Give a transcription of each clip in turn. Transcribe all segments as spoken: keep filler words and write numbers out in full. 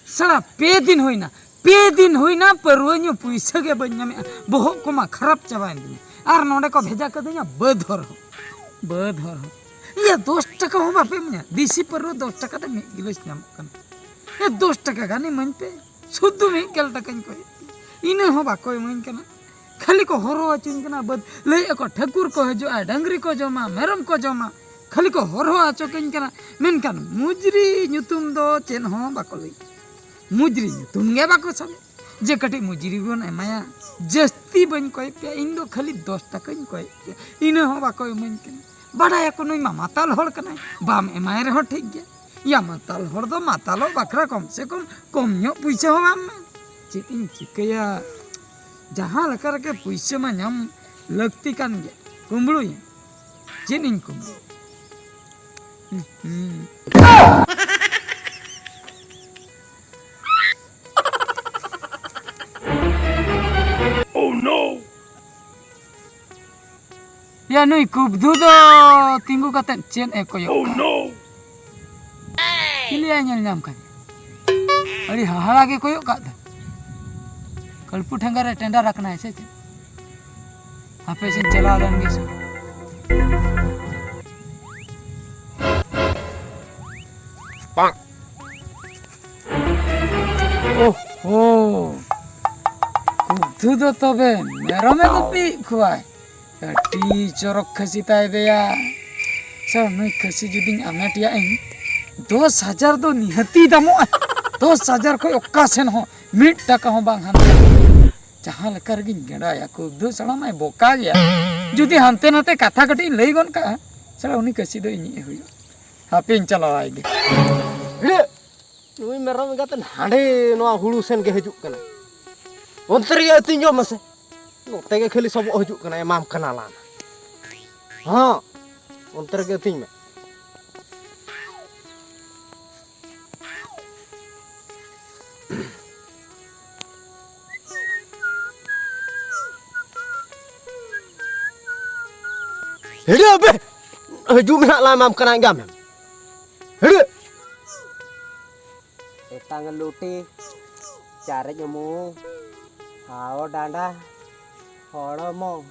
ᱥᱟᱞᱟ, ᱯᱮ ᱫᱤᱱ ᱦᱩᱭᱱᱟ, ᱯᱮ ᱫᱤᱱ ᱦᱩᱭᱱᱟ, ᱯᱟᱹᱨᱣᱟᱹ ᱧᱩ ᱯᱩᱭᱥᱟᱹ ᱜᱮ ᱵᱟᱹᱧ ᱧᱟᱢᱮᱜᱼᱟ᱾ ᱵᱚᱦᱚᱜ ᱠᱚᱢᱟ ᱠᱷᱟᱨᱟᱯ ᱪᱟᱵᱟᱭᱮᱱ ᱛᱤᱧᱟ᱾ ᱟᱨ ᱱᱚᱰᱮ ᱠᱚ ᱵᱷᱮᱡᱟ ᱠᱟᱹᱫᱤᱧᱟ ᱵᱟᱹᱫᱽ ᱦᱚᱨ ᱦᱚᱸ, ᱵᱟᱹᱫᱽ ᱦᱚᱨ ᱦᱚᱸ᱾ ᱤᱭᱟᱹ, ᱫᱚᱥ ᱴᱟᱠᱟ ᱦᱚᱸ ᱵᱟᱯᱮ ᱤᱢᱟᱹᱧᱟ? ᱫᱮᱥᱤ ᱯᱟᱹᱨᱣᱟᱹ ᱫᱚᱥ ᱴᱟᱠᱟ ᱛᱮ ᱢᱤᱫ ᱜᱤᱞᱟᱹᱥ ᱧᱟᱢᱚᱜ ᱠᱟᱱᱟ᱾ ᱤᱭᱟᱹ, ᱫᱚᱥ ᱴᱟᱠᱟ ᱜᱟᱱ ᱤᱢᱟᱹᱧ ᱯᱮ, ᱥᱩᱫᱷᱩ ᱢᱤᱫ ᱜᱮᱞ ᱴᱟᱠᱟᱧ ᱠᱚᱭᱮᱫ ᱯᱮᱭᱟ, ᱤᱱᱟᱹ ᱦᱚᱸ ᱵᱟᱠᱚ ᱤᱢᱟᱹᱧ ᱠᱟᱱᱟ᱾ ᱠᱷᱟᱹᱞᱤ ᱠᱚ ᱦᱚᱨᱦᱚ ᱦᱚᱪᱚᱧ ᱠᱟᱱᱟ, ᱵᱟᱹᱫᱽ ᱞᱟᱹᱭᱮᱫᱼᱟ ᱠᱚ, "ᱴᱷᱟᱹᱠᱩᱨ ᱠᱚ ᱦᱤᱡᱩᱜᱼᱟ, ᱰᱟᱹᱝᱨᱤ ᱠᱚ ᱡᱚᱢᱟ, ᱢᱮᱨᱚᱢ ᱠᱚ ᱡᱚᱢᱟ", ᱠᱷᱟᱹᱞᱤ ᱠᱚ ᱦᱚᱨᱦᱚ ᱦᱚᱪᱚ ᱠᱟᱹᱧ ᱠᱟᱱᱟ᱾ ᱢᱮᱱᱠᱷᱟᱱ ᱢᱩᱡᱽᱨᱤ ᱧᱩᱛᱩᱢ ᱫᱚ ᱪᱮᱫ ᱦᱚᱸ ᱵᱟᱠᱚ ᱞᱟᱹᱭ, ᱢᱩᱡᱽᱨᱤ ᱧᱩᱛᱩᱢ ᱜᱮ ᱵᱟᱠᱚ ᱥᱟᱵᱮ᱾ ᱡᱮ ᱠᱟᱹᱴᱤᱡ ᱢᱩᱡᱽᱨᱤ ᱵᱚᱱ ᱮᱢᱟᱭᱟ, ᱡᱟᱹᱥᱛᱤ ᱵᱟᱹᱧ ᱠᱚᱭᱮᱫ ᱯᱮᱭᱟ, ᱤᱧ ᱫᱚ ᱠᱷᱟᱹᱞᱤ ᱫᱚᱥ ᱴᱟᱠᱟᱧ ᱠᱚᱭᱮᱫ ᱯᱮᱭᱟ, ᱤᱱᱟᱹ ᱦᱚᱸ ᱵᱟᱠᱚ ᱤᱢᱟᱹᱧ ᱠᱟᱱᱟ᱾ ᱵᱟᱰᱟᱭᱟᱠᱚ ᱱᱩᱭ ᱢᱟ ᱢᱟᱛᱟᱞ ᱦᱚᱲ ᱠᱟᱱᱟᱭ, ᱵᱟᱢ ᱮᱢᱟᱭ ᱨᱮᱦᱚᱸ ᱴᱷᱤᱠ ᱜᱮᱭᱟ᱾ ᱭᱟ, ᱢᱟᱛᱟᱞ ᱦᱚᱲ ᱫᱚ ᱢᱟᱛᱟᱞᱚᱜ ᱵᱟᱠᱷᱨᱟ ᱠᱚᱢ ᱥᱮ ᱠᱚᱢ ᱠᱚᱢ ᱧᱚᱜ ᱯᱩᱭᱥᱟᱹ ᱦᱚᱸ ᱮᱢᱟᱜ ᱢᱮ᱾ ᱪᱮᱫ ᱤᱧ ᱪᱤᱠᱟᱹᱭᱟ? ᱡᱟᱦᱟᱸ ᱞᱮᱠᱟ ᱨᱮᱜᱮ ᱯᱩᱭᱥᱟᱹ ᱢᱟ ᱧᱟᱢ ᱞᱟᱹᱠᱛᱤ ᱠᱟᱱ ᱜᱮᱭᱟ᱾ ᱠᱩᱢᱵᱽᱲᱩᱭᱟ? ᱪᱮᱫ ᱤᱧ ᱠᱩᱢᱵᱽᱲᱩᱭᱟ? ᱦᱩᱸ, ᱦᱩᱸ᱾ Oh no! ᱭᱟ, ᱱᱩᱭ ᱠᱩᱵᱫᱷᱩ ᱫᱚ ᱛᱤᱸᱜᱩ ᱠᱟᱛᱮᱫ ᱪᱮᱫ ᱮ ᱠᱚᱭᱚᱜ Oh ᱠᱟᱜ? No! ᱪᱤᱞᱤᱭᱟᱭ ᱧᱮᱞ ᱧᱟᱢ ᱠᱟᱱ? ᱟᱹᱰᱤ ᱦᱟᱦᱟᱲᱟ ᱜᱮ ᱠᱚᱭᱚᱜ ᱠᱟᱜ ᱫᱚ᱾ ᱠᱟᱹᱲᱯᱩ ᱴᱷᱮᱸᱜᱟ ᱨᱮ ᱴᱮᱸᱰᱟᱨ ᱟᱠᱟᱱᱟᱭ ᱥᱮ ᱪᱮᱫ? ᱦᱟᱯᱮ ᱥᱮᱧ ᱪᱟᱞᱟᱣ ᱞᱮᱱ ᱜᱮ ᱥᱮ᱾ ᱳᱦᱳ, ᱠᱩᱵᱫᱷᱩ ᱫᱚ ᱛᱚᱵᱮ ᱢᱮᱨᱚᱢᱮ ᱜᱩᱯᱤᱭᱮᱫ ᱠᱚᱣᱟᱭ᱾ ᱟᱹᱰᱤ ᱪᱚᱨᱚᱠ ᱠᱷᱟᱹᱥᱤ ᱛᱟᱭ ᱫᱮᱭᱟ᱾ ᱥᱮ ᱱᱩᱭ ᱠᱷᱟᱹᱥᱤ ᱡᱩᱫᱤᱧ ᱟᱢᱮᱴ ᱮᱭᱟ ᱤᱧ, ᱫᱚᱥ ᱦᱟᱡᱟᱨ ᱫᱚ ᱱᱤᱦᱟᱹᱛᱤ ᱫᱟᱢᱚᱜᱼᱟ᱾ ᱫᱚᱥ ᱦᱟᱡᱟᱨ ᱠᱷᱚᱡ ᱚᱠᱟ ᱥᱮᱱ ᱦᱚᱸ ᱢᱤᱫ ᱴᱟᱠᱟ ᱦᱚᱸ ᱵᱟᱝ ᱦᱟᱱᱛᱮ᱾ ᱡᱟᱦᱟᱸ ᱞᱮᱠᱟ ᱨᱮᱜᱮᱧ ᱜᱮᱸᱰᱟᱭᱟ, ᱠᱩᱵᱫᱷᱩ ᱥᱟᱲᱟ ᱢᱟᱭ ᱵᱚᱠᱟ ᱜᱮᱭᱟ᱾ ᱡᱩᱫᱤ ᱦᱟᱱᱛᱮ ᱱᱟᱛᱮ ᱠᱟᱛᱷᱟ ᱠᱟᱹᱴᱤᱡ ᱤᱧ ᱞᱟᱹᱭ ᱜᱚᱫ ᱠᱟᱜᱼᱟ, ᱥᱟᱞᱟ ᱩᱱᱤ ᱠᱟᱹᱥᱤ ᱫᱚ ᱤᱧᱤᱡ ᱮ ᱦᱩᱭᱩᱜᱼᱟ᱾ ᱦᱟᱯᱮᱧ ᱪᱟᱞᱟᱣᱟᱭ ᱜᱮ᱾ ᱱᱩᱭ ᱢᱮᱨᱚᱢ ᱮᱸᱜᱟ ᱛᱮ ᱦᱟᱸᱰᱮ ᱱᱚᱣᱟ ᱦᱩᱲᱩ ᱥᱮᱱ ᱜᱮ ᱦᱤᱡᱩᱜ ᱠᱟᱱᱟ᱾ ᱚᱱᱛᱮ ᱨᱮᱜᱮ ᱟᱹᱛᱤᱧ ᱡᱚᱢ ᱢᱮᱥᱮ᱾ ᱱᱚᱛᱮ ᱜᱮ ᱠᱷᱟᱹᱞᱤ ᱥᱚᱵᱚᱜ ᱦᱤᱡᱩᱜ ᱠᱟᱱᱟ, ᱮᱢᱟᱢ ᱠᱟᱱᱟ ᱞᱟᱝ᱾ ᱦᱚᱸ, ᱚᱱᱛᱮ ᱨᱮᱜᱮ ᱟᱹᱛᱤᱧ ᱢᱮ᱾ ᱦᱤᱲᱤ ᱟᱯᱮ! ᱦᱤᱡᱩᱜ ᱢᱮ ᱦᱟᱸᱜ, ᱞᱟᱭ ᱢᱟᱢ ᱠᱟᱱᱟ ᱜᱟᱢ᱾ ᱦᱤᱲᱟᱹ᱾ ᱮᱛᱟᱝ ᱞᱩᱴᱤ, ᱪᱟᱨᱮᱡ ᱩᱢᱩ, ᱦᱟᱣ ᱰᱟᱸᱰᱟ, ᱦᱚᱲᱢᱚ,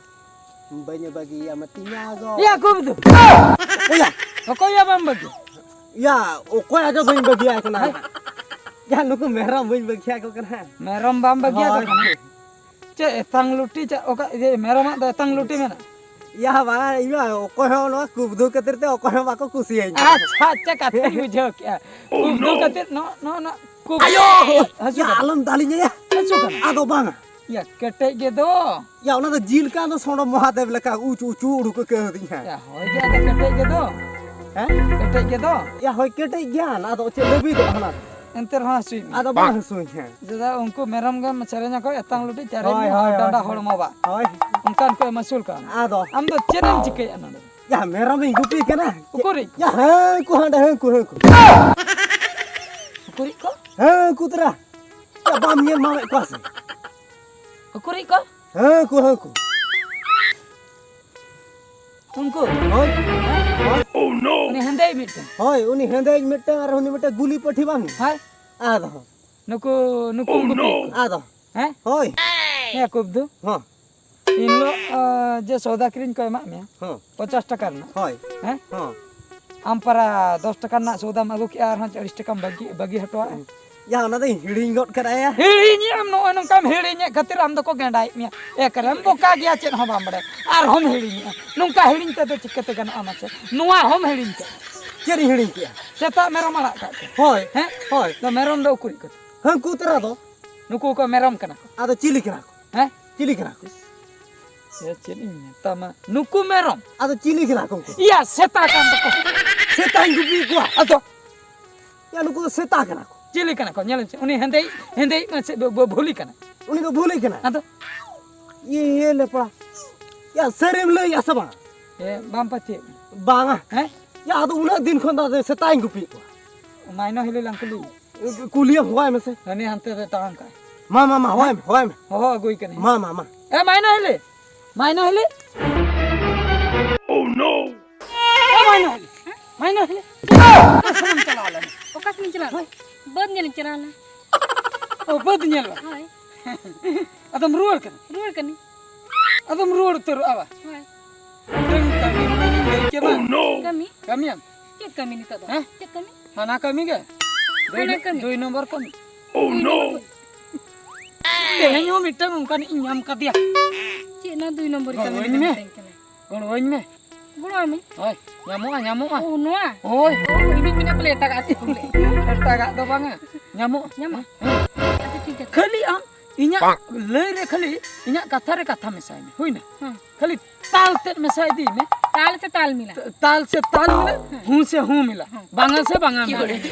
ᱵᱟᱹᱧ ᱵᱟᱹᱜᱤᱭᱟᱢ ᱛᱤᱧᱟ ᱜᱚ᱾ ᱭᱟ, ᱠᱚᱵᱫᱩ᱾ ᱚᱠᱚᱭᱟ? ᱚᱠᱚᱭᱟ ᱵᱟᱢ ᱵᱟᱹᱜᱤ? ᱭᱟ, ᱚᱠᱚᱭᱟᱜ ᱫᱚ ᱵᱟᱹᱧ ᱵᱟᱹᱜᱤᱭᱟᱭ ᱠᱟᱱᱟ᱾ ᱦᱮᱸ? ᱭᱟ, ᱱᱩᱠᱩ ᱢᱮᱨᱚᱢ ᱵᱟᱹᱧ ᱵᱟᱹᱜᱤᱭᱟᱠᱚ ᱠᱟᱱᱟ᱾ ᱢᱮᱨᱚᱢ ᱵᱟᱢ ᱵᱟᱹᱜᱤᱭᱟᱠᱚ ᱦᱳᱭ᱾ ᱠᱟᱱᱟ? ᱪᱮᱫ ᱮᱛᱟᱝ ᱞᱩᱴᱤ, ᱪᱮᱫ ᱚᱠᱟ, ᱤᱭᱟᱹ, ᱢᱮᱨᱚᱢᱟᱜ ᱫᱚ ᱮᱛᱟᱝ ᱞᱩᱴᱤ ᱢᱮᱱᱟᱜᱼᱟ? ᱭᱟ, ᱵᱟᱝ, ᱤᱧ ᱢᱟ ᱚᱠᱚᱭ ᱦᱚᱸ ᱱᱚᱣᱟ ᱠᱩᱵᱫᱩ ᱠᱷᱟᱹᱛᱤᱨ ᱛᱮ ᱚᱠᱚᱭ ᱦᱚᱸ ᱵᱟᱠᱚ ᱠᱩᱥᱤᱭᱟᱹᱧ ᱠᱟᱱᱟ᱾ ᱟᱪᱪᱷᱟ, ᱟᱪᱪᱷᱟ, ᱠᱟᱛᱷᱟᱧ ᱵᱩᱡᱷᱟᱹᱣ ᱠᱮᱜᱼᱟ᱾ ᱠᱩᱵᱫᱩ ᱠᱷᱟᱹᱛᱤᱨ ᱱᱚ-, ᱱᱚ-, ᱱᱚ-, ᱠᱩᱵᱫᱩ ᱟᱭᱳ! ᱦᱟᱹᱥᱩ ᱭᱟ, ᱠᱟᱱᱟ᱾ ᱟᱞᱚᱢ ᱫᱟᱞᱤᱧᱟ ᱭᱟ᱾ ᱦᱟᱹᱥᱩ ᱠᱟᱱᱟ᱾ ᱟᱫᱚ ᱵᱟᱝᱟ᱾ ᱭᱟ, ᱠᱮᱴᱮᱡ ᱜᱮ ᱫᱚ᱾ ᱭᱟ, ᱚᱱᱟ ᱫᱚ ᱡᱤᱞ ᱠᱟᱱ ᱫᱚ, ᱥᱚᱸᱰᱚ ᱢᱚᱦᱟᱫᱮᱵ ᱞᱮᱠᱟ ᱩᱪ ᱩᱪᱩ ᱩᱰᱩᱠ ᱟᱹᱭᱠᱟᱹᱣ ᱫᱤᱧ ᱦᱮᱸ᱾ ᱭᱟ, ᱦᱳᱭ ᱜᱮ, ᱟᱫᱚ ᱠᱮᱴᱮᱡ ᱜᱮ ᱫᱚ᱾ ᱦᱮᱸ? ᱠᱮᱴᱮᱡ ᱜᱮ ᱫᱚ᱾ ᱭᱟ, ᱦᱳᱭ, ᱠᱮᱴᱮᱡ ᱜᱮᱭᱟ, ᱟᱫᱚ ᱪᱮᱫ ᱞᱟᱹᱵᱤᱫᱚᱜ ᱠᱟᱱᱟ? ᱮᱱᱛᱮ ᱨᱮᱦᱚᱸ ᱦᱟᱹᱥᱩᱭᱮᱫ ᱢᱮᱭᱟ᱾ ᱟᱫᱚ ᱵᱟᱝ ᱦᱟᱹᱥᱩᱭ ᱦᱮᱸ᱾ ᱪᱮᱫᱟᱜ ᱩᱱᱠᱩ ᱢᱮᱨᱚᱢ ᱜᱮᱢ ᱥᱮᱨᱮᱧ ᱟᱠᱚ, ᱮᱛᱟᱝ ᱞᱩᱴᱤ ᱪᱟᱨᱮᱡ ᱦᱳᱭ, ᱢᱮ, ᱦᱳᱭ, ᱦᱚᱲ ᱰᱟᱸᱰᱟ ᱦᱳᱭ᱾ ᱦᱚᱲᱢᱚ ᱵᱟ᱾ ᱦᱳᱭ᱾ ᱚᱱᱠᱟᱱ ᱠᱚ ᱮᱢ ᱟᱹᱥᱩᱞ ᱠᱟᱣᱱᱟ᱾ ᱟᱫᱚ? ᱟᱢ ᱫᱚ ᱪᱮᱫ ᱮᱢ ᱪᱤᱠᱟᱹᱭᱮᱫᱼᱟ ᱱᱚᱰᱮ? ᱭᱟ, ᱢᱮᱨᱚᱢᱤᱧ ᱜᱩᱯᱤ ᱠᱟᱱᱟ᱾ ᱩᱠᱩᱨᱤᱡ ᱠᱚ? ᱭᱟ, ᱦᱟᱹᱱᱠᱩ ᱦᱟᱸᱰᱮ, ᱦᱟᱹᱱᱠᱩ, ᱦᱟᱹᱱᱠᱩ᱾ ᱩᱠᱩᱨᱤᱡ ᱠᱚ? ᱦᱟᱹᱱᱠᱩ ᱛᱚᱨᱟ᱾ ᱭᱟ, ᱵᱟᱢ ᱧᱮᱞ ᱢᱟᱢᱮᱫ ᱠᱚᱣᱟ ᱥᱮ? ᱩᱠᱩᱨᱤᱡ ᱠᱚ? ᱦᱟᱹᱱᱠᱩ, ᱦᱟᱹᱱᱠᱩ᱾ ᱩᱱᱠᱩ? ᱦᱳᱭ᱾ ᱦᱳᱭ᱾ ᱩᱱᱤ ᱦᱮᱸᱫᱮᱭᱤᱡ ᱢᱤᱫᱴᱮᱱ? ᱦᱳᱭ, ᱩᱱᱤ ᱦᱮᱸᱫᱮᱭᱤᱡ ᱢᱤᱫᱴᱮᱱ ᱟᱨ ᱩᱱᱤ ᱢᱤᱫᱴᱮᱱ ᱜᱩᱞᱤ ᱯᱟᱹᱴᱷᱤ ᱵᱟᱝ? ᱦᱳᱭ᱾ ᱟᱫᱚ᱾ ᱱᱩᱠᱩ, ᱱᱩᱠᱩ ᱜᱩᱯᱤ ᱠᱚ? ᱟᱫᱚ᱾ ᱦᱮᱸ? ᱦᱳᱭ᱾ ᱦᱮᱸ, ᱠᱩᱵᱫᱩ᱾ ᱦᱚᱸ᱾ ᱤᱱ ᱦᱤᱞᱳᱜ, ᱟ, ᱡᱮ ᱥᱚᱣᱫᱟ ᱠᱤᱨᱤᱧ ᱠᱚ ᱮᱢᱟᱜ ᱢᱮᱭᱟ, ᱦᱚᱸ᱾ ᱯᱚᱧᱪᱟᱥ ᱴᱟᱠᱟ ᱨᱮᱱᱟᱜ᱾ ᱦᱳᱭ᱾ ᱦᱮᱸ? ᱦᱚᱸ᱾ ᱟᱢ ᱯᱟᱨᱟ ᱫᱚᱥ ᱴᱟᱠᱟ ᱨᱮᱱᱟᱜ ᱥᱚᱣᱫᱟᱢ ᱟᱹᱜᱩ ᱠᱮᱜᱼᱟ, ᱟᱨᱦᱚᱸ ᱪᱚᱞᱞᱤᱥ ᱴᱟᱠᱟᱢ ᱵᱟᱹᱜᱤ, ᱵᱟᱹᱜᱤ ᱦᱚᱴᱚᱣᱟᱜᱼᱟ᱾ ᱦᱩᱸ᱾ ᱭᱟ, ᱚᱱᱟ ᱫᱚᱧ ᱦᱤᱲᱤᱧ ᱜᱚᱫ ᱠᱟᱫᱟ ᱭᱟ᱾ ᱦᱤᱲᱤᱧᱮᱜ ᱟᱢ, ᱱᱚᱜᱼᱚᱭ ᱱᱚᱝᱠᱟᱢ ᱦᱤᱲᱤᱧᱮᱫ ᱠᱷᱟᱹᱛᱤᱨ ᱟᱢ ᱫᱚᱠᱚ ᱜᱮᱸᱰᱟᱭᱮᱫ ᱢᱮᱭᱟ᱾ ᱮᱠᱨᱮᱢ ᱵᱚᱠᱟ ᱜᱮᱭᱟ, ᱪᱮᱫ ᱦᱚᱸ ᱵᱟᱢ ᱵᱟᱲᱟᱭᱟ᱾ ᱟᱨᱦᱚᱸᱢ ᱦᱤᱲᱤᱧᱮᱜᱼᱟ᱾ ᱱᱚᱝᱠᱟ ᱦᱤᱲᱤᱧ ᱛᱮᱫᱚ ᱪᱤᱠᱟᱹᱛᱮ ᱜᱟᱱᱚᱜᱼᱟ ᱢᱟᱥᱮ? ᱱᱚᱣᱟ ᱦᱚᱸᱢ ᱦᱤᱲᱤᱧ ᱠᱮᱜᱼᱟ᱾ ᱪᱮᱫ ᱤᱧ ᱦᱤᱲᱤᱧ ᱠᱮᱜᱼᱟ? ᱥᱮᱛᱟᱜ ᱢᱮᱨᱚᱢ ᱟᱲᱟᱜ ᱠᱟᱜ ᱠᱚ᱾ ᱦᱳᱭ᱾ ᱦᱮᱸ? ᱦᱳᱭ᱾ ᱫᱚ ᱢᱮᱨᱚᱢ ᱫᱚ ᱩᱠᱩᱨᱤᱡ ᱠᱚ? ᱦᱟᱹᱱᱠᱩ ᱛᱚᱨᱟ ᱫᱚ᱾ ᱱᱩᱠᱩ ᱠᱚ ᱢᱮᱨᱚᱢ ᱠᱟᱱᱟ ᱠᱚ᱾ ᱟᱫᱚ ᱪᱤᱞᱤ ᱠᱟᱱᱟ ᱠᱚ? ᱦᱮᱸ? ᱪᱤᱞᱤ ᱠᱟᱱᱟ ᱠᱚ? ᱮ, ᱪᱮᱫ ᱤᱧ ᱢᱮᱛᱟᱢᱟ? ᱱᱩᱠᱩ ᱢᱮᱨᱚᱢ᱾ ᱟᱫᱚ ᱪᱤᱞᱤ ᱠᱟᱱᱟ ᱠᱚ ᱩᱱᱠᱩ? ᱤᱭᱟ, ᱥᱮᱛᱟ ᱠᱟᱱ ᱫᱚᱠᱚ᱾ ᱥᱮᱛᱟᱧ ᱜᱩᱯᱤ ᱠᱚᱣᱟ᱾ ᱟᱫᱚ? ᱭᱟ, ᱱᱩᱠᱩ ᱫᱚ ᱥᱮᱛᱟ ᱠᱟᱱᱟ ᱠᱚ᱾ ᱪᱤᱞᱤ ᱠᱟᱱᱟ ᱠᱚ? ᱧᱮᱞ ᱢᱮᱥᱮ᱾ ᱩᱱᱤ ᱦᱮᱸᱫᱮᱭᱤᱡ, ᱦᱮᱸᱫᱮᱭᱤᱡ ᱢᱟ ᱪᱮᱫ ᱵᱚ-, ᱵᱚ-, ᱵᱷᱩᱞᱤ ᱠᱟᱱᱟ᱾ ᱩᱱᱤ ᱫᱚ ᱵᱷᱩᱞᱤ ᱠᱟᱱᱟ᱾ ᱟᱫᱚ? ᱤᱭᱟᱹ, ᱤᱭᱟᱹ ᱞᱮᱯᱲᱟ᱾ ᱭᱟ, ᱥᱟᱹᱨᱤᱢ ᱞᱟᱹᱭᱟ ᱥᱮ ᱵᱟᱝ? ᱮ, ᱵᱟᱢ ᱯᱟᱹᱛᱭᱟᱹᱜ ᱠᱟᱱᱟ? ᱵᱟᱝᱟ᱾ ᱦᱮᱸ? ᱭᱟ, ᱟᱫᱚ ᱩᱱᱟᱹᱜ ᱫᱤᱱ ᱠᱷᱚᱱ ᱫᱚ ᱟᱫᱚ ᱥᱮᱛᱟᱧ ᱜᱩᱯᱤᱭᱮᱫ ᱠᱚᱣᱟ᱾ ᱢᱟᱭᱱᱚ ᱦᱤᱞᱤ ᱞᱟᱝ ᱠᱩᱞᱤ᱾ ᱠᱩᱞᱤᱭᱮᱢ ᱦᱚᱦᱚᱣᱟᱭ ᱢᱮᱥᱮ᱾ ᱦᱟᱹᱱᱤ ᱦᱟᱱᱛᱮ ᱨᱮ ᱛᱟᱲᱟᱢ ᱠᱟᱜ᱾ ᱢᱟ, ᱢᱟ, ᱢᱟ, ᱦᱚᱦᱚᱣᱟᱭ ᱢᱮ, ᱦᱚᱦᱚᱣᱟᱭ ᱢᱮ᱾ ᱦᱚᱦᱚ ᱟᱹᱜᱩᱭ ᱠᱟᱹᱱᱟᱹᱧ᱾ ᱢᱟ, ᱢᱟ, ᱢᱟ᱾ ᱮ, ᱢᱟᱭᱱᱟ ᱦᱤᱞᱤ! ᱢᱟᱭᱱᱟ ᱦᱤᱞᱤ! Oh, no! ᱮ, ᱢᱟᱭᱱᱟ ᱦᱤᱞᱤ᱾ ᱢᱟᱭᱱᱟ ᱦᱤᱞᱤ᱾ ᱚᱠᱟ ᱥᱮᱫ ᱮᱢ ᱪᱟᱞᱟᱣ ᱞᱮᱱᱟ? ᱚᱠᱟ ᱥᱮᱫ ᱤᱧ ᱪᱟᱞᱟᱣ ᱞᱮᱱᱟ? ᱦᱳᱭ᱾ ᱵᱟᱹᱫᱽ ᱧᱮᱞ ᱤᱧ ᱪᱟᱞᱟᱣ ᱞᱮᱱᱟ᱾ ᱚ, ᱵᱟᱹᱫᱽ ᱧᱮᱞ ᱵᱟᱝ? ᱦᱳᱭ᱾ ᱟᱫᱚᱢ ᱨᱩᱣᱟᱹᱲ ᱠᱟᱱᱟ? ᱨᱩᱣᱟᱹᱲ ᱠᱟᱹᱱᱟᱹᱧ᱾ ᱟᱫᱚᱢ ᱨᱩᱣᱟᱹᱲ ᱩᱛᱟᱹᱨᱚᱜᱼᱟ ᱵᱟ? ᱦᱳᱭ᱾ ᱢᱤᱫᱴᱟᱝ ᱠᱟᱹᱢᱤ ᱞᱟᱹᱭ ᱠᱮᱫᱟ᱾ ᱠᱟᱹᱢᱤ? ᱠᱟᱹᱢᱤᱭᱟᱢ? ᱪᱮᱫ ᱠᱟᱹᱢᱤ ᱱᱤᱛᱚᱜ ᱫᱚ? ᱦᱮᱸ? ᱪᱮᱫ ᱠᱟᱹᱢᱤ? ᱦᱟᱱᱟ ᱠᱟᱹᱢᱤ ᱜᱮ᱾ ᱫᱩᱭ ᱦᱟᱱᱟ ᱱᱚ-, ᱠᱟᱹᱢᱤ? ᱫᱩᱭ ᱱᱚᱢᱵᱚᱨ ᱠᱟᱹᱢᱤ᱾ ᱫᱩᱭ ᱱᱚᱢᱵᱚᱨ ᱠᱟᱹᱢᱤ? ᱛᱮᱦᱮᱧ ᱦᱚᱸ ᱢᱤᱫᱴᱟᱝ ᱚᱱᱠᱟᱱᱤᱡ ᱤᱧ ᱧᱟᱢ ᱠᱟᱫᱮᱭᱟ᱾ ᱪᱮᱫ ᱱᱟ ᱫᱩᱭ ᱱᱚᱢᱵᱚᱨ ᱠᱟᱹᱢᱤ ᱜᱚᱲᱚᱣᱟᱹᱧ ᱢᱮ᱾ ᱢᱮᱛᱟᱹᱧ ᱠᱟᱱᱟ? ᱜᱚᱲᱚᱣᱟᱹᱧ ᱢᱮ᱾ ᱜᱚᱲᱚᱣᱟᱹᱧ ᱢᱮ? ᱦᱳᱭ, ᱧᱟᱢᱚᱜᱼᱟ, ᱧᱟᱢᱚᱜᱼᱟ᱾ ᱳ, ᱱᱚᱣᱟ? ᱦᱳᱭ᱾ ᱳ, ᱤᱧ ᱫᱩᱧ ᱢᱮᱱᱟ ᱯᱟᱞᱮ ᱮᱴᱟᱜᱟᱜ ᱪᱮᱫ ᱠᱚ ᱞᱟᱹᱭ᱾ ᱮᱴᱟᱜᱟᱜ ᱫᱚ ᱵᱟᱝᱟ, ᱧᱟᱢᱚᱜᱼᱟ᱾ ᱧᱟᱢᱚᱜᱼᱟ? ᱦᱮᱸ᱾ ᱟᱪᱪᱷᱟ, ᱴᱷᱤᱠ ᱟᱪᱷᱮ᱾ ᱠᱷᱟᱹᱞᱤ ᱟᱢ ᱤᱧᱟᱹᱜ ᱞᱟᱹᱭ ᱨᱮ ᱠᱷᱟᱹᱞᱤ, ᱤᱧᱟᱹᱜ ᱠᱟᱛᱷᱟ ᱨᱮ ᱠᱟᱛᱷᱟ ᱢᱮᱥᱟᱭ ᱢᱮ, ᱦᱩᱭᱱᱟ? ᱦᱮᱸ᱾ ᱠᱷᱟᱹᱞᱤ ᱛᱟᱞ ᱛᱮᱫ ᱢᱮᱥᱟ ᱤᱫᱤ ᱢᱮ᱾ ᱛᱟᱞ ᱥᱮ ᱛᱟᱞ ᱢᱤᱞᱟ? ᱛᱟᱞ ᱥᱮ ᱛᱟᱞ ᱢᱤᱞᱟ, ᱦᱮᱸ᱾ ᱦᱩᱸ ᱥᱮ ᱦᱩᱸ ᱢᱤᱞᱟ᱾ ᱦᱮᱸ᱾ ᱵᱟᱝᱟ ᱥᱮ ᱵᱟᱝᱟ ᱢᱤᱞᱟ᱾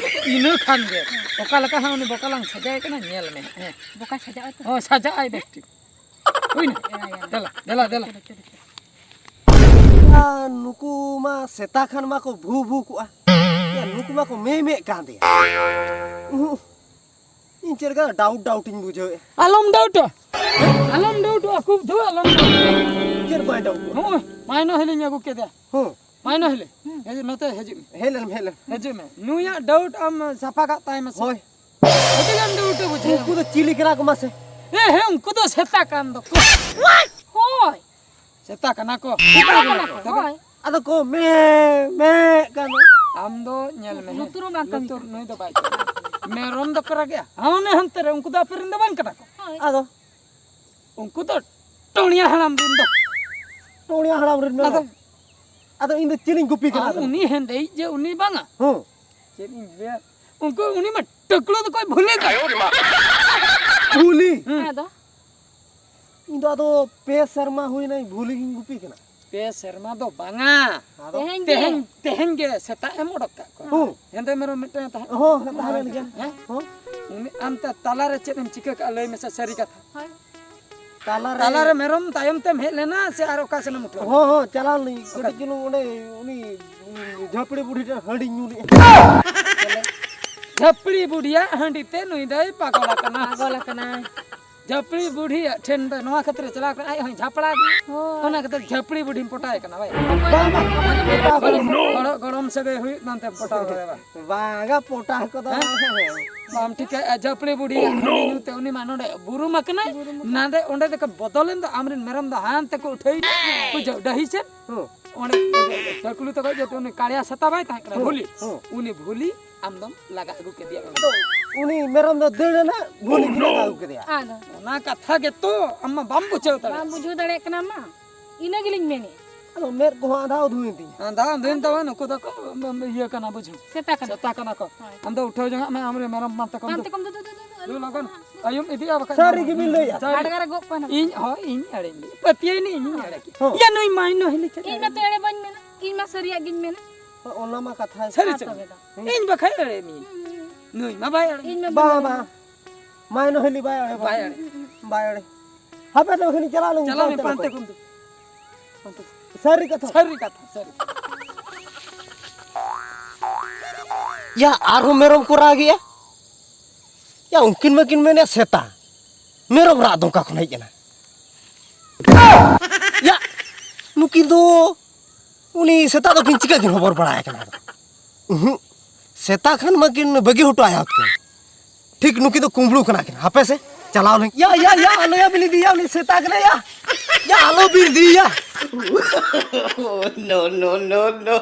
ᱤᱱᱟᱹ ᱠᱷᱟᱱ ᱜᱮ ᱚᱠᱟ ᱞᱮᱠᱟ ᱦᱟᱸᱜ ᱩᱱᱤ ᱵᱚᱠᱟ ᱞᱟᱝ ᱥᱟᱡᱟᱭᱮ ᱠᱟᱱᱟ, ᱧᱮᱞ ᱢᱮ ᱦᱟᱸᱜ᱾ ᱦᱮᱸ᱾ ᱵᱚᱠᱟ ᱥᱟᱡᱟᱜ ᱟᱭ ᱛᱚ? ᱦᱳᱭ, ᱥᱟᱡᱟᱜ ᱟᱭ ᱵᱮᱥ ᱴᱷᱤᱠ᱾ ᱦᱩᱭᱱᱟ? ᱮᱲᱟᱭᱟ᱾ ᱫᱮᱞᱟ, ᱫᱮᱞᱟ, ᱫᱮᱞᱟ᱾ ᱪᱚᱞᱚ, ᱪᱚᱞᱚ, ᱪᱚᱞᱚ᱾ ᱟᱨ ᱱᱩᱠᱩ ᱢᱟ ᱥᱮᱛᱟ ᱠᱷᱟᱱ ᱢᱟᱠᱚ ᱵᱷᱩ ᱵᱷᱩ ᱠᱚᱜᱼᱟ᱾ ᱭᱟ, ᱱᱩᱠᱩ ᱢᱟᱠᱚ ᱢᱮ ᱢᱮᱜ ᱠᱟᱱ ᱫᱮᱭᱟ᱾ ᱩᱦᱩ᱾ ᱤᱧ ᱪᱮᱫ ᱞᱮᱠᱟ ᱰᱟᱣᱩᱴ ᱰᱟᱣᱩᱴ ᱤᱧ ᱵᱩᱡᱷᱟᱹᱣᱮᱫᱼᱟ᱾ ᱟᱞᱚᱢ ᱰᱟᱣᱩᱴᱚᱜ᱾ ᱟᱞᱚᱢ ᱰᱟᱣᱩᱴᱚᱜᱼᱟ, ᱠᱷᱩᱵ ᱫᱷᱩ ᱟᱞᱚᱢ ᱰᱟᱣᱩᱴᱚᱜᱼᱟ᱾ ᱪᱮᱫ ᱵᱟᱭ ᱰᱟᱣᱩᱴᱚᱜᱼᱟ? ᱱᱚᱜᱼᱚᱭ ᱢᱟᱭᱱᱟ ᱦᱤᱞᱤᱧ ᱟᱹᱜᱩ ᱠᱮᱫᱮᱭᱟ᱾ ᱦᱚᱸ᱾ ᱢᱟᱭᱱᱟ ᱦᱤᱞᱤ᱾ ᱦᱩᱸ᱾ ᱦᱤᱡᱩᱜ, ᱱᱚᱛᱮ ᱦᱤᱡᱩᱜ ᱢᱮ᱾ ᱦᱮᱡ ᱞᱮᱱ, ᱦᱮᱡ ᱞᱮᱱ᱾ ᱦᱤᱡᱩᱜ ᱢᱮ᱾ ᱱᱩᱭᱟᱜ ᱰᱟᱣᱩᱴ ᱟᱢ ᱥᱟᱯᱷᱟ ᱠᱟᱜ ᱛᱟᱭ ᱢᱮ ᱥᱮ᱾ ᱦᱳᱭ᱾ ᱟᱹᱰᱤ ᱜᱟᱱ ᱰᱟᱣᱩᱴ ᱮ ᱵᱩᱡᱷᱟᱹᱣ᱾ ᱩᱱᱠᱩ ᱫᱚ ᱪᱤᱞᱤ ᱠᱟᱱᱟ ᱠᱚ ᱢᱟᱥᱮ? ᱦᱮᱸ, ᱦᱮᱸ, ᱩᱱᱠᱩ ᱫᱚ ᱥᱮᱛᱟ ᱠᱟᱱ ᱫᱚᱠᱚ᱾ ᱦᱳᱭ᱾ ᱥᱮᱛᱟ ᱠᱟᱱᱟ ᱠᱚ᱾ ᱥᱮᱛᱟ ᱠᱟᱱᱟ ᱠᱚ, ᱛᱚᱵᱮ? ᱦᱳᱭ᱾ ᱟᱫᱚ ᱠᱚ ᱢᱮ, ᱢᱮ ᱠᱟᱱᱟ᱾ ᱟᱢ ᱫᱚ ᱧᱮᱞ ᱢᱮ, ᱦᱮᱸ᱾ ᱞᱩᱛᱩᱨ ᱦᱚᱸ ᱵᱟᱝ ᱠᱟᱹᱢᱤ ᱞᱩᱛᱩᱨ ᱠᱟᱱᱟ᱾ ᱱᱩᱭ ᱫᱚ ᱵᱟᱭ ᱠᱟᱹᱢᱤᱭᱟ᱾ ᱢᱮᱨᱚᱢ ᱫᱚᱠᱚ ᱨᱟᱜᱮᱜᱼᱟ᱾ ᱦᱟᱱᱮ ᱦᱟᱱᱛᱮ ᱨᱮ, ᱩᱱᱠᱩ ᱫᱚ ᱟᱯᱮ ᱨᱮᱱ ᱫᱚ ᱵᱟᱝ ᱠᱟᱱᱟ ᱠᱚ᱾ ᱦᱳᱭ᱾ ᱟᱫᱚ? ᱩᱱᱠᱩ ᱫᱚ ᱴᱚᱬᱤᱭᱟ ᱦᱟᱲᱟᱢ ᱨᱮᱱ ᱫᱚ᱾ ᱴᱚᱬᱤᱭᱟ ᱦᱟᱲᱟᱢ ᱨᱮᱱ ᱢᱮᱨᱚᱢ? ᱟᱫᱚ? ᱟᱫᱚ ᱤᱧ ᱫᱚ ᱪᱮᱫ ᱤᱧ ᱜᱩᱯᱤ ᱠᱟᱱᱟ ᱟᱢ ᱟᱫᱚ? ᱩᱱᱤ ᱦᱮᱸᱫᱮᱭᱤᱡ ᱡᱮ ᱩᱱᱤ ᱵᱟᱝᱟ? ᱦᱚᱸ᱾ ᱪᱮᱫ ᱤᱧ ᱞᱟᱹᱭᱟ? ᱩᱱᱠᱩ, ᱩᱱᱤ ᱢᱟ ᱴᱟᱹᱠᱞᱟᱹ ᱫᱚ ᱠᱚᱭ ᱵᱷᱩᱞᱤ ᱠᱟᱱᱟ᱾ ᱵᱷᱩᱞᱤ? ᱦᱮᱸ᱾ ᱟᱫᱚ? ᱤᱧ ᱫᱚ ᱟᱫᱚ ᱯᱮ ᱥᱮᱨᱢᱟ ᱦᱩᱭᱱᱟ ᱤᱧ ᱵᱷᱩᱞᱤ ᱜᱤᱧ ᱜᱩᱯᱤ ᱠᱟᱱᱟ᱾ ᱯᱮ ᱥᱮᱨᱢᱟ ᱫᱚ ᱵᱟᱝᱟ᱾ ᱟᱫᱚ? ᱛᱮᱦᱮᱧ ᱜᱮ᱾ ᱛᱮᱦᱮᱧ, ᱛᱮᱦᱮᱧ ᱜᱮ ᱥᱮᱛᱟᱜ ᱮᱢ ᱚᱰᱚᱠ ᱠᱟᱜ ᱠᱚᱣᱟ᱾ ᱦᱚᱸ᱾ ᱦᱮᱸᱫᱮ ᱢᱮᱨᱚᱢ ᱢᱤᱫᱴᱟᱝ ᱮ ᱛᱟᱦᱮᱸ ᱠᱟᱱᱟ᱾ ᱦᱚᱸ, ᱛᱟᱦᱮᱸ ᱞᱮᱱ ᱜᱮᱭᱟ᱾ ᱦᱮᱸ? ᱦᱚᱸ᱾ ᱩᱱᱤ ᱟᱢ ᱛᱟ-, ᱛᱟᱞᱟᱨᱮ ᱪᱮᱫ ᱮᱢ ᱪᱤᱠᱟᱹ ᱠᱟᱜᱼᱟ ᱞᱟᱹᱭ ᱢᱮᱥᱮ ᱥᱟᱹᱨᱤ ᱠᱟᱛᱷᱟ᱾ ᱦᱳᱭ᱾ ᱛᱟᱞᱟᱨᱮ ᱛᱟᱞᱟᱨᱮ ᱢᱮᱨᱚᱢ ᱛᱟᱭᱚᱢ ᱛᱮᱢ ᱦᱮᱡ ᱞᱮᱱᱟ ᱥᱮ ᱟᱨ ᱚᱠᱟ ᱥᱮᱱᱮᱢ ᱩᱴᱷᱟᱹᱣ ᱞᱮᱱᱟ? ᱦᱚᱸ, ᱦᱚᱸ, ᱪᱟᱞᱟᱣ ᱞᱮᱱᱟᱹᱧ᱾ ᱚᱠᱟ? ᱠᱟᱹᱴᱤᱡ ᱪᱩᱞᱩᱝ ᱚᱸᱰᱮ ᱩᱱᱤ, ᱩᱱᱤ ᱡᱷᱟᱹᱯᱲᱤ ᱵᱩᱰᱷᱤ ᱴᱷᱮᱱ ᱦᱟᱺᱰᱤᱧ ᱧᱩ ᱞᱮᱫᱼᱟ᱾ ᱡᱷᱟᱹᱯᱲᱤ ᱵᱩᱰᱷᱤᱭᱟᱜ ᱦᱟᱺᱰᱤ ᱛᱮ ᱱᱩᱭ ᱫᱚᱭ ᱯᱟᱜᱚᱞ ᱟᱠᱟᱱᱟ᱾ ᱯᱟᱜᱚᱞ ᱟᱠᱟᱱᱟᱭ᱾ ᱡᱷᱟᱹᱯᱲᱤ ᱵᱩᱰᱷᱤ ᱴᱷᱮᱱ ᱫᱚ ᱱᱚᱣᱟ ᱠᱷᱟᱹᱛᱤᱨ ᱪᱟᱞᱟᱣ ᱠᱟᱱᱟ, ᱟᱡ ᱦᱚᱸᱭ ᱡᱷᱟᱯᱲᱟ ᱜᱮ᱾ ᱦᱳᱭ᱾ ᱚᱱᱟ ᱠᱷᱟᱹᱛᱤᱨ ᱡᱷᱟᱹᱯᱲᱤ ᱵᱩᱰᱷᱤᱢ ᱯᱚᱴᱟᱣ ᱠᱟᱱᱟ ᱵᱟᱭ᱾ ᱵᱟᱝ, ᱵᱟᱝ, ᱯᱚᱴᱟᱣ ᱫᱚ ᱵᱟᱝ᱾ ᱜᱚᱲᱚ-, ᱜᱚᱲᱚᱢ ᱥᱟᱹᱜᱟᱹᱭ ᱦᱩᱭᱩᱜ ᱠᱟᱱ ᱛᱮ ᱯᱚᱴᱟᱣ ᱠᱟᱫᱟ ᱵᱟᱝ? ᱵᱟᱝᱟ, ᱯᱚᱴᱟᱣ ᱠᱚᱫᱚ ᱦᱮᱸ? ᱵᱟᱝ᱾ ᱵᱟᱢ ᱴᱷᱤᱠᱟᱹᱭᱮᱫᱼᱟ, ᱡᱷᱟᱹᱯᱲᱤ ᱵᱩᱰᱷᱤ ᱦᱟᱺᱰᱤ ᱧᱩ ᱛᱮ ᱩᱱᱤ ᱢᱟ ᱱᱚᱰᱮ ᱵᱩᱨᱩᱢ ᱟᱠᱟᱱᱟᱭ᱾ ᱵᱩᱨᱩᱢ ᱟᱠᱟᱱᱟᱭ᱾ ᱱᱟᱰᱮ ᱚᱸᱰᱮ ᱫᱚᱠᱚ ᱵᱚᱫᱚᱞᱮᱱ ᱫᱚ, ᱟᱢᱨᱮᱱ ᱢᱮᱨᱚᱢ ᱫᱚ ᱦᱟᱱᱛᱮ ᱠᱚ ᱩᱴᱷᱟᱹᱣ ᱮᱱᱟ, ᱵᱩᱡᱷᱟᱹᱣ, ᱰᱟᱹᱦᱤ ᱥᱮᱫ᱾ ᱦᱮᱸ᱾ ᱚᱸᱰᱮ ᱴᱷᱟᱹᱠᱩᱞᱩ ᱛᱟᱠᱚ ᱡᱮ ᱩᱱᱤ ᱠᱟᱲᱤᱭᱟ ᱥᱮᱛᱟ ᱵᱟᱭ ᱛᱟᱦᱮᱸ ᱠᱟᱱᱟ, ᱦᱮᱸ, ᱵᱷᱩᱞᱤ, ᱦᱮᱸ᱾ ᱩᱱᱤ ᱵᱷᱩᱞᱤ ᱟᱢ ᱫᱚᱢ ᱞᱟᱜᱟ ᱟᱹᱜᱩ ᱠᱮᱫᱮᱭᱟ ᱚᱸᱰᱮ᱾ ᱟᱫᱚ ᱩᱱᱤ ᱢᱮᱨᱚᱢ ᱫᱚ ᱫᱟᱹᱲ ᱮᱱᱟ, ᱵᱷᱩᱞᱤ ᱜᱮ ᱞᱟᱜᱟ ᱟᱹᱜᱩ ᱠᱮᱫᱮᱭᱟ᱾ ᱟᱫᱚ ᱚᱱᱟ ᱠᱟᱛᱷᱟ ᱜᱮᱛᱚ ᱟᱢ ᱢᱟ ᱵᱟᱢ ᱵᱩᱡᱷᱟᱹᱣ ᱫᱟᱲᱮᱭᱟᱜ᱾ ᱵᱟᱢ ᱵᱩᱡᱷᱟᱹᱣ ᱫᱟᱲᱮᱭᱟᱜ ᱠᱟᱱᱟ ᱢᱟ, ᱤᱱᱟᱹ ᱜᱮᱞᱤᱧ ᱢᱮᱱᱮᱫ᱾ ᱟᱫᱚ ᱢᱮᱫ ᱠᱚᱦᱚᱸ ᱟᱸᱫᱷᱟ ᱩᱫᱷᱩᱭᱮᱱ ᱛᱤᱧᱟ᱾ ᱟᱸᱫᱷᱟ ᱩᱫᱷᱩᱭᱮᱱ ᱛᱟᱢᱟ, ᱱᱩᱠᱩ ᱫᱚᱠᱚ ᱤᱭᱟᱹ ᱠᱟᱱᱟ, ᱵᱩᱡᱷᱟᱹᱣ᱾ ᱥᱮᱛᱟ ᱠᱟᱱᱟ᱾ ᱥᱮᱛᱟ ᱠᱟᱱᱟ ᱠᱚ᱾ ᱦᱳᱭ᱾ ᱟᱢ ᱫᱚ ᱩᱴᱷᱟᱹᱣ ᱡᱚᱝᱟᱜ ᱢᱮ, ᱟᱢᱨᱮ ᱢᱮᱨᱚᱢ ᱯᱟᱱᱛᱮ ᱠᱚᱢ ᱫᱩ᱾ ᱯᱟᱱᱛᱮ ᱠᱚᱢ ᱫᱩ, ᱫᱩ, ᱫᱩ, ᱫᱩ, ᱫᱩ, ᱫᱩ ᱞᱚᱜᱚᱱ᱾ ᱟᱭᱩᱢ ᱤᱫᱤᱜᱼᱟ ᱵᱟᱠᱷᱟᱡ ᱥᱟᱹᱨᱤ ᱜᱮᱵᱤᱱ ᱞᱟᱹᱭᱟ᱾ ᱥᱟᱹᱨᱤ᱾ ᱦᱟᱰᱜᱟᱨ ᱮ ᱜᱚᱜ ᱠᱚᱣᱟ ᱱᱟᱦᱟᱜ᱾ ᱦᱳᱭ᱾ ᱤᱧ ᱦᱚᱸ, ᱤᱧ ᱮᱲᱮᱧ ᱞᱟᱹᱭ᱾ ᱯᱟᱹᱛᱭᱟᱹᱭ ᱱᱤ, ᱤᱧ ᱮᱲᱮ ᱠᱮᱫ᱾ ᱦᱳᱭ᱾ ᱭᱟ ᱱᱩᱭ ᱢᱟᱭ ᱱᱩᱭ ᱦᱤᱞᱤ ᱪᱮᱫ ᱤᱧ ᱢᱟᱛᱚ ᱮᱲᱮ ᱵᱟᱹᱧ ᱢᱮᱱᱟ, ᱤᱧ ᱢᱟ ᱥᱟᱹᱨᱤᱭᱟᱜ ᱜᱤᱧ ᱢᱮᱱᱟ᱾ ᱦᱳᱭ, ᱚᱱᱟ ᱢᱟ ᱠᱟᱛᱷᱟ᱾ ᱥᱟᱹᱨᱤ ᱟᱨ ᱪᱮᱫ? ᱛᱚᱵᱮ ᱫᱚ᱾ ᱤᱧ ᱵᱟᱠᱷᱟᱡ ᱮᱲᱮ ᱢᱤᱭᱟᱹᱧ᱾ ᱦᱩᱸ, ᱦᱩᱸ, ᱦᱩᱸ᱾ ᱱᱩᱭ ᱢᱟ ᱵᱟᱭ ᱮᱲᱮ᱾ ᱤᱧ ᱢᱟ ᱵᱟᱝ, ᱵᱟᱹᱧ ᱵᱟᱝ᱾ ᱢᱟᱭ ᱱᱩᱭ ᱦᱤᱞᱤ ᱵᱟᱭ ᱮᱲᱮ᱾ ᱵᱟᱭ ᱮᱲᱮ᱾ ᱦᱩᱸ, ᱦᱩᱸ, ᱦᱩᱸ᱾ ᱵᱟᱭ ᱮᱲᱮ᱾ ᱦᱟᱯᱮ ᱫᱚ ᱠᱷᱟᱱᱤᱧ ᱪᱟᱞᱟᱣ ᱞᱮᱱ ᱜᱮ ᱪᱟᱞᱟᱣ ᱯᱟᱱᱛᱮ ᱢᱮ, ᱯᱟᱱᱛᱮ ᱠᱚ᱾ ᱠᱚᱢ ᱫᱩ᱾ ᱯᱟᱱᱛᱮ᱾ ᱥᱟᱹᱨᱤ ᱠᱟᱛᱷᱟ᱾ ᱥᱟᱹᱨᱤ ᱠᱟᱛᱷᱟ, ᱥᱟᱹᱨᱤ᱾ ᱭᱟ, ᱟᱨᱦᱚᱸ ᱢᱮᱨᱚᱢ ᱠᱚ ᱨᱟᱜᱮᱜᱼᱟ᱾ ᱭᱟ, ᱩᱱᱠᱤᱱ ᱢᱟᱠᱤᱱ ᱢᱮᱱᱮᱫ ᱥᱮᱛᱟ, ᱢᱮᱨᱚᱢ ᱨᱟᱜ ᱫᱚ ᱚᱠᱟ ᱠᱷᱚᱱ ᱦᱮᱡ ᱮᱱᱟ? ᱭᱟ, ᱱᱩᱠᱤᱱ ᱫᱚ ᱩᱱᱤ ᱥᱮᱛᱟ ᱫᱚᱠᱤᱱ ᱪᱤᱠᱟᱹ ᱠᱤᱱ ᱦᱚᱵᱚᱨ ᱵᱟᱲᱟᱭ ᱠᱟᱱᱟ? ᱩᱦᱩᱸ, ᱥᱮᱛᱟ ᱠᱷᱟᱱ ᱢᱟᱠᱤᱱ ᱵᱟᱹᱜᱤ ᱦᱚᱴᱚ ᱟᱭᱟ ᱠᱤᱱ᱾ ᱴᱷᱤᱠ ᱱᱩᱠᱤᱱ ᱫᱚ ᱠᱩᱢᱵᱽᱲᱩ ᱠᱟᱱᱟ ᱠᱤᱱ᱾ ᱦᱟᱯᱮ ᱥᱮ, ᱪᱟᱞᱟᱣ ᱞᱮᱱ᱾ ᱭᱟ, ᱭᱟ, ᱭᱟ, ᱟᱞᱚᱭᱟ ᱵᱤᱱ ᱤᱫᱤᱭᱟ, ᱩᱱᱤ ᱥᱮᱛᱟ ᱠᱟᱱᱟᱭ ᱭᱟ᱾ ᱭᱟ, ᱟᱞᱚ ᱵᱤᱱ ᱤᱫᱤᱭᱟ᱾ No, no, no, no.